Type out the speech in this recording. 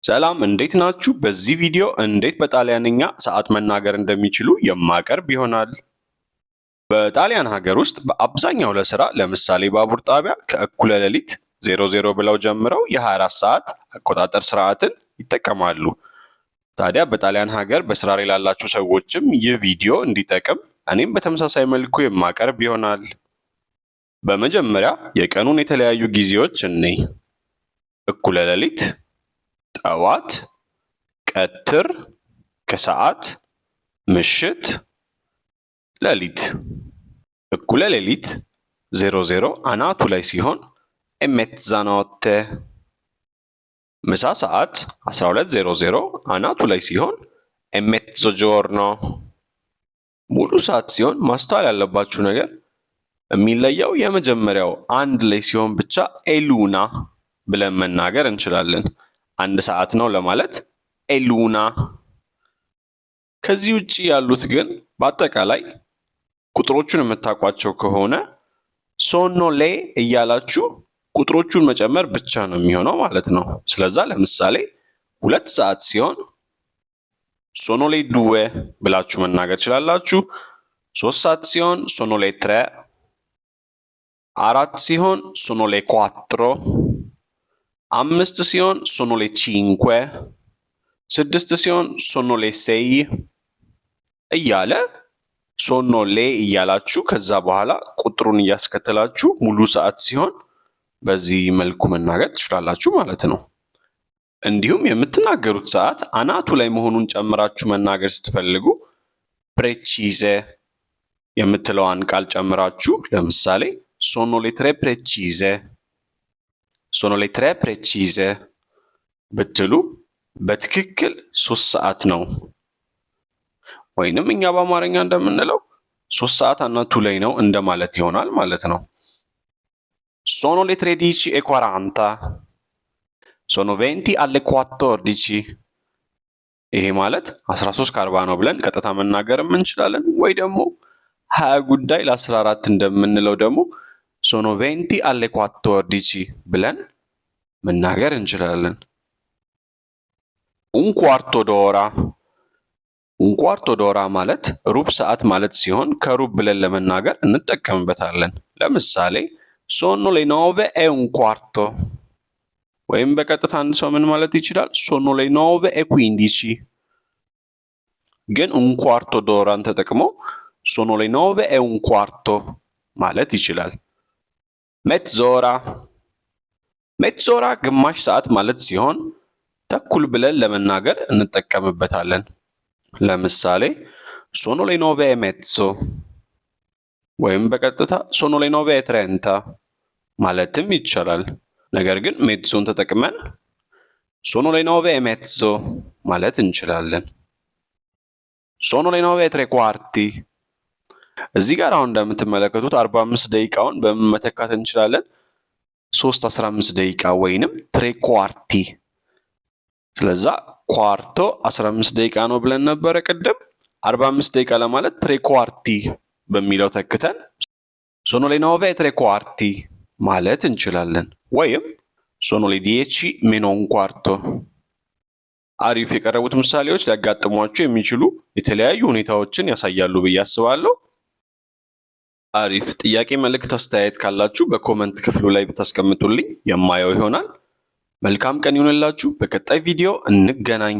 ሰላም እንዴት ናችሁ? በዚህ ቪዲዮ እንዴት በጣሊያንኛ ሰዓት መናገር እንደሚችሉ የማቀርብ ይሆናል። በጣሊያን ሀገር ውስጥ በአብዛኛው ለስራ ለምሳሌ ባቡር ጣቢያ ከእኩለ ሌሊት 00 ብለው ጀምረው የ24 ሰዓት አቆጣጠር ስርዓትን ይጠቀማሉ። ታዲያ በጣሊያን ሀገር በስራ ላይ ላላችሁ ሰዎችም ይህ ቪዲዮ እንዲጠቅም እኔም በተመሳሳይ መልኩ የማቀርብ ይሆናል። በመጀመሪያ የቀኑን የተለያዩ ጊዜዎች እንይ። እኩለ ሌሊት፣ ጠዋት፣ ቀትር፣ ከሰዓት፣ ምሽት፣ ሌሊት። እኩለ ሌሊት 00 አናቱ ላይ ሲሆን è mezzanotte። ምሳ ሰዓት 12:00 አናቱ ላይ ሲሆን è mezzogiorno። ሙሉ ሰዓት ሲሆን ማስተዋል ያለባችሁ ነገር የሚለየው የመጀመሪያው አንድ ላይ ሲሆን ብቻ è l'una ብለን መናገር እንችላለን። አንድ ሰዓት ነው ለማለት è l'una። ከዚህ ውጪ ያሉት ግን በአጠቃላይ ቁጥሮቹን የምታውቋቸው ከሆነ sono le እያላችሁ ቁጥሮቹን መጨመር ብቻ ነው የሚሆነው ማለት ነው። ስለዛ ለምሳሌ 2 ሰዓት ሲሆን sono le due ብላችሁ መናገር ትችላላችሁ። 3 ሰዓት ሲሆን sono le tre፣ 4 ሲሆን sono le quattro፣ 5 ሲሆን sono le cinque፣ 6 ሲሆን sono le sei እያለ sono le እያላችሁ ከዛ በኋላ ቁጥሩን እያስከተላችሁ ሙሉ ሰዓት ሲሆን በዚህ መልኩ መናገር ትችላላችሁ ማለት ነው። እንዲሁም የምትናገሩት ሰዓት አናቱ ላይ መሆኑን ጨምራችሁ መናገር ስትፈልጉ precise የምትለዋን ቃል ጨምራችሁ ለምሳሌ sono le tre precise፣ sono le tre precise ብትሉ በትክክል 3 ሰዓት ነው። ወይንም እኛ በአማርኛ እንደምንለው 3 ሰዓት አናቱ ላይ ነው እንደማለት ይሆናል ማለት ነው። Sono le 13:40፣ sono 20 alle 14። ይሄ ማለት 13 ከ40 ነው ብለን ቀጥታ መናገርም እንችላለን። ወይ ደግሞ 20 ጉዳይ ለ14 እንደምንለው ደግሞ sono 20 alle 14 ብለን መናገር እንችላለን። Un quarto d'ora፣ un quarto d'ora ማለት ሩብ ሰዓት ማለት ሲሆን ከሩብ ብለን ለመናገር እንጠቀምበታለን። ለምሳሌ sono le 9:15 ወይም በቀጥታ አንድ ሰው ምን ማለት ይችላል? Sono le 9:15። ግን un quarto d'ora ን ተጠቅሞ sono le 9:15 ማለት ይችላል። Mezz'ora፣ mezz'ora ግማሽ ሰዓት ማለት ሲሆን ተኩል ብለን ለመናገር እንጠቀምበታለን። ለምሳሌ sono le 9:30 ወይም በቀጥታ sono le 9:30 ማለትም ይቻላል። ነገር ግን mezzo ን ተጠቅመን sono le 9:30 ማለት እንችላለን። Sono le 9:45። እዚህ ጋር አሁን እንደምትመለከቱት 45 ደቂቃውን በምን መተካት እንችላለን? 3 15 ደቂቃ ወይንም tre quarti። ስለዛ quarto 15 ደቂቃ ነው ብለን ነበረ ቅድም። 45 ደቂቃ ለማለት tre quarti በሚለው ተክተን sono le 9:45 ማለት እንችላለን። ወይም sono le 9:45። አሪፍ። የቀረቡት ምሳሌዎች ሊያጋጥሟችሁ የሚችሉ የተለያዩ ሁኔታዎችን ያሳያሉ ብዬ አስባለሁ። አሪፍ። ጥያቄ፣ መልእክት፣ አስተያየት ካላችሁ በ comment ክፍሉ ላይ ብታስቀምጡልኝ የማየው ይሆናል። መልካም ቀን ይሁንላችሁ። በቀጣይ ቪዲዮ እንገናኝ።